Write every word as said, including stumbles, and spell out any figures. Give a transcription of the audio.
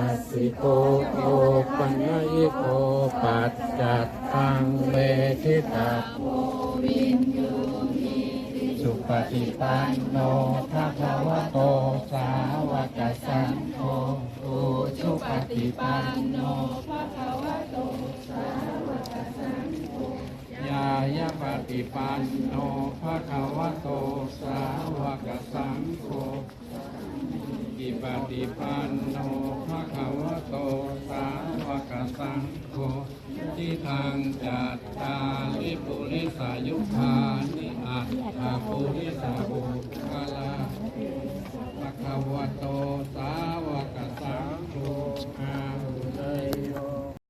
Ssiko opanayiko paccattaṃ veditabbo viññūhīti. Supaṭipanno bhagavato sāvakasaṅgho. Ujupaṭipanno bhagavato sāvakasaṅgho. Ñāyapaṭipanno bhagavato sāvakasaṅgho. Sāmīcipaṭipanno bhagavato sāvakasaṅgho. Yadidaṃ cattāri purisayugāni aṭṭha purisapuggalā